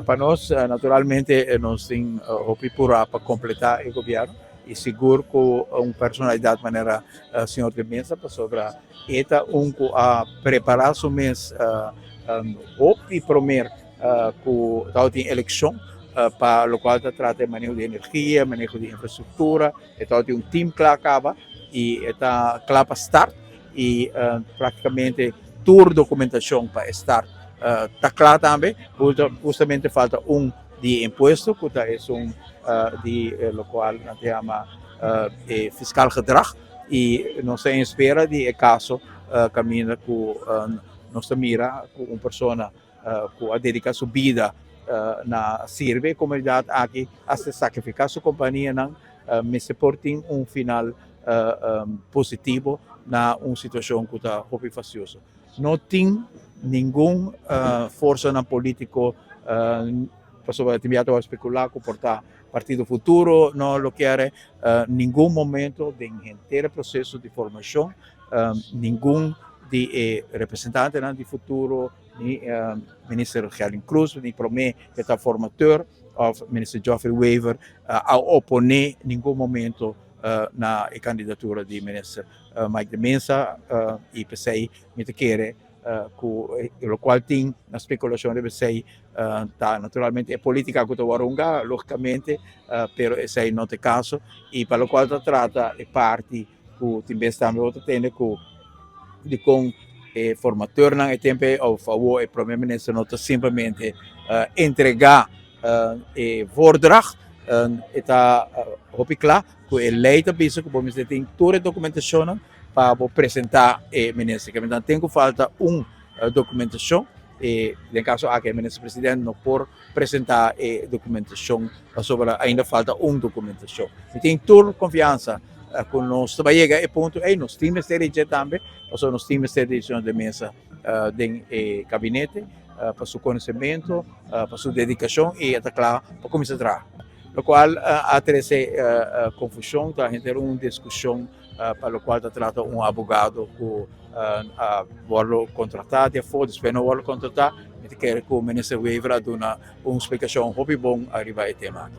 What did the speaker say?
Pa nos, naturalmente, nos tin hopi pura pa completa e gobierno y sigur cu un personalidad manera señor de Meza, pasobra e ta un cu a prepara su mes hopi promer cu tabatin eleccion pa locual ta trata e maneho di energia, maneho di infrastructura. E tabatin un team cla caba y e ta cla pa start y practicamente tur documentacion pa start ta cla tambe. Justamente falta un di impuesto cu ta esun di locual nan ta yama fiscaal gedrag y nos ta espera di e caso caminda cu nos ta mira cu un persona cu a dedica su bida na sirbi e comunidad aki, hasta sacrifica su companianan, mester por tin un final positivo na un situacion cu ta hopi fastioso. No tin ningun forsanan politico, pasobra tin biaha ta specula cu por ta Partido Futuro no lo kier. Ningun momento den henter proceso di formacion ningun di e representantenan di Futuro, ni minister Gerlin Croes, ni prome cu ta formateur of minister Geoffrey Wever, a opone ningun momento na e candidatura di minister Mike de Meza. Y p'esey mi ta kere cu locual tin na speculacion riba esey ta naturalmente e politica cu ta wordo hunga, logicamente, pero esey no ta e caso. Y pa locual ta trata e parti cu tin bes tambe bo ta tende cu di con e formateurnan e tempo of awo e prome minister no ta simplemente entrega e voordracht, e ta hopi cla cu e ley ta bisa cu bo mester tin tur e documentacionnan pa bo presenta e minister. Ke men tin cu falta un documentacion y den caso aki e minister president no por presenta e documentacion pasobra ainda falta un documentacion. Mi tin tur confiansa cu nos ta bay yega e punto ey. Nos tin mester di dje tambe, pasobra nos tin mester di señor de Meza den e gabinete pa su conocimento, pa su dedicacion, y e ta cla pa cuminsa traha. Locual a trece confusion ta henter un discusion pa locual ta trata un abogado cu a wordo contrata di afo, despues no wordo contrata. Mi ta kere cu minister Wever a duna un explicacion hopi bon ariba e tema aki.